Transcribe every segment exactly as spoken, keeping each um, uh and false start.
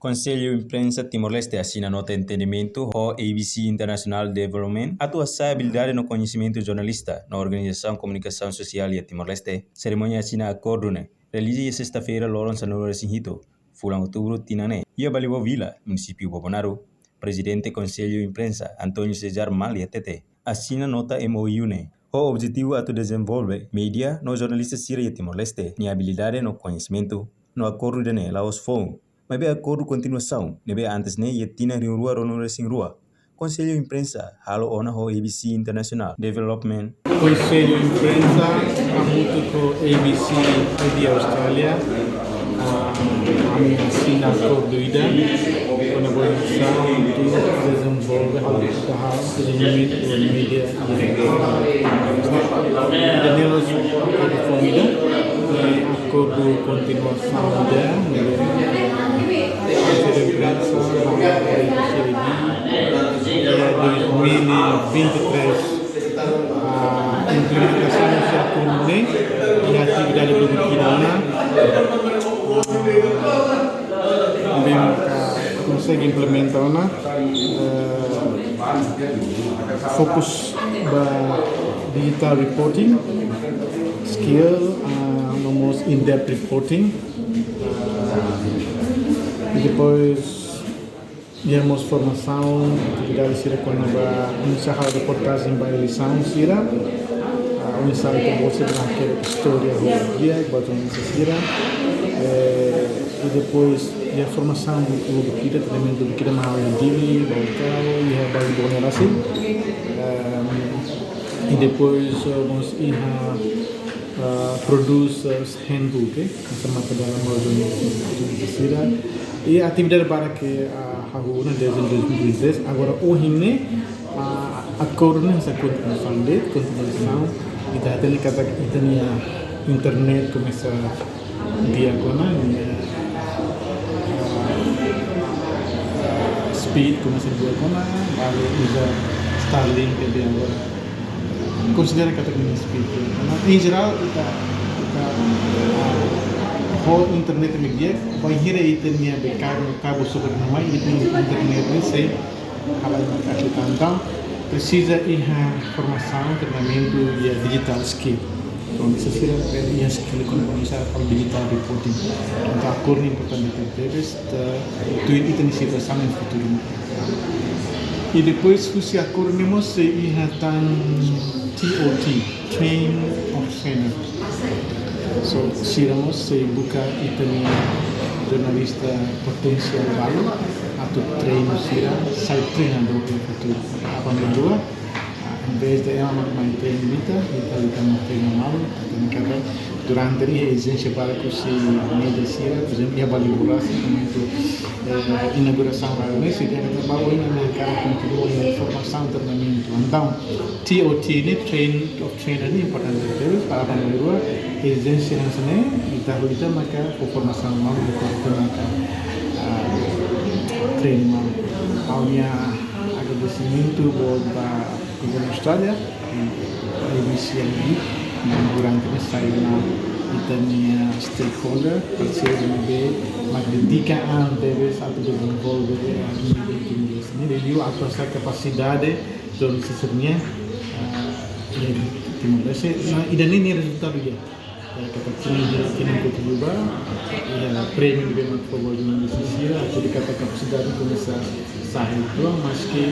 Konsellu Imprensa Timor-Leste asina nota entendimentu ho A B C International Development atu hasa'e abilidade no koñesimentu jornalista no organizasaun komunikasaun sosiál iha Timor-Leste. Serimónia asina akordu ne'e realiza iha sesta-feira loron sanulu-resin-hitu fulan outubru tinan ne'e iha Balibó Vila, munisípiu Bobonaro. Prezidente Konsellu Imprensa, António César Mali hatete, asina nota M O U ne'e ho objetivu atu dezenvolve média no jornalista sira iha Timor-Leste nia abilidade no koñesimentu. No akordu ida-ne'e la'ós foun, maibé akordu kontinuasaun ne'ebé antes ne'e iha tinan rihun rua ruanulu-resin-rua Konsellu Imprensa halo ona ho A B C International Development. Konsellu Imprensa hamutuk ho A B C I D Austrália, ah, ami asina akordu ida kona-ba oinsá atu dezenvolve halo, halo dezenvolvimentu média iha Timor-Leste. Ida-ne'e la'ós akordu foun ida, eh, akordu kontinuasaun ida, ne'ebé Konsellu Imprensa, A B C I D, eh, dois mil e vinte e três, ah, implementasaun husi akordu ne'e, iha atividade lubuk ida ona, ah, bem, ah, konsege implementa ona, eh, fokus ba digital reporting skill, ah, no mós in-depth reporting. Ah, i depois, iha mós formasaun, atividade sira kona-ba oinsá halo reportajen ba eleisaun sira, ah, oinsá ita-boot sira hakerek istória ho di'ak ba jornalista sira. Eh, i depois, iha formasaun lubuk ida, treinamentu lubuk ida mak ha'u iha Dili, Baucau, iha Balibó ne'e rasik. Ehm, i depois, eh, mós iha, ah, produce, eh, handbook, eh, hanesan matadalan ba jornalista sira. I atividade barak ke, ah, hahú ona dezde dois mil e vinte e três, agora ohin ne'e, ah, akordu ne'e hanesan kontinuasaun de'it, kontinuasaun, ita hatene katak ita-nia internet komesa di'ak ona, nia, ah, speed komesa di'ak ona, balu uza Starlink ke di'ak ona. Konsidera katak nia speed. Mas, em geral, ita, ita, ah, ho internet ne'e di'ak, bainhira ita-nia be kabu, kabu suku no mai, ita-nia internet ne'e sei halai maka ita entaun presiza iha formasaun, treinamentu iha digital skill. Entaun, nesesidade para iha skill kona-ba oinsá halo digital reporting. Entaun, akordu ne'e importante tebes, ita, ita-nia situasaun iha futuru. I depois, husi akordu ne'e mós sei iha tan T O T, Train of Trainer. So, sira mós sei buka ita-nia jornalista potensiál balu, atu treinu sira sai treinadór iha futuru. Apá mak rua, ah, em vez de ema mak mai treinu ita, ita, ita mak treinu malu, ita mak kata, durante ne'e ezijénsia barak husi média sira, por ezemplu, iha Balibó rasik, momentu, eh, inaugurasaun rádiu ne'e, sira dehan katak ba oin ami hakarak kontinua iha formasaun, treinamentu. Entaun, T O T ne'e, train of trainer ne'e importante tebes, para apá mak rua, ezijénsia hanesan ne'e, ita ho ita maka fó formasaun malu, ita maka, ah, treinu malu. Ha'u-nia agradesimentu boot ba Governu Austrália, i A B C I D, durante ne'e sai ona ita-nia stakeholder, parseiru ne'ebé mak dedika an tebes atu dezenvolve, eh, mídia Timor-Leste. Ne'e liuliu atu hasa'e kapasidade jornalista sira-nian, eh, iha Timor-Leste. No ida-ne'e nia rezultadu di'ak. Eh, katak tinan, tinan kotuk liubá, iha prémiu ne'ebé mak fó ba jornalista sira, hatudu katak kapasidade komesa sai uitoan, maske,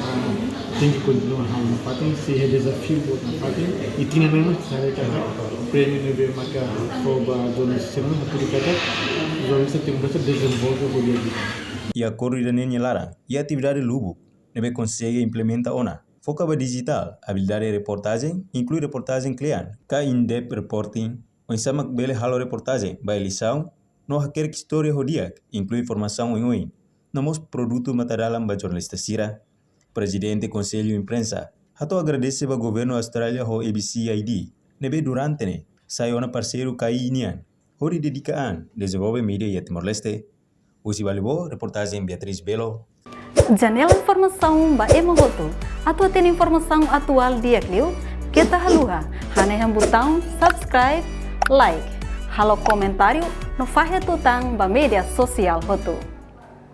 ah, tenke kontinua halo nafatin, sei iha dezafiu boot nafatin, i tinan ne'e mós haree katak prémiu ne'ebé maka fó ba jornalista sira, hatudu katak jornalista Timor-Leste dezenvolve ho di'ak. Iha akordu ida-ne'e nia laran, iha atividade lubuk ne'ebé konsege implementa ona, foka ba dijitál, abilidade reportajen, inklui reportajen kle'an, ka in-depth reporting, oinsá mak bele halo reportajen ba eleisaun, no hakerek istória ho di'ak, inklui formasaun oioin, no mós produtu matadalan ba jornalista sira. Prezidente Konsellu Imprensa hato'o agradese ba Governu Austrália ho A B C I D, ne'ebé durante ne'e sai ona parseiru ka i nian, hodi dedika an dezenvolve mídia iha Timor-Leste. Husi Balibó, reportajen Beatriz Belo. Janela informasaun ba ema hotu. Atu hatene informasaun atuál di'ak liu, keta haluha hanehan butaun subscribe, like, halo komentáriu no fahe tutan ba média sosiál hotu.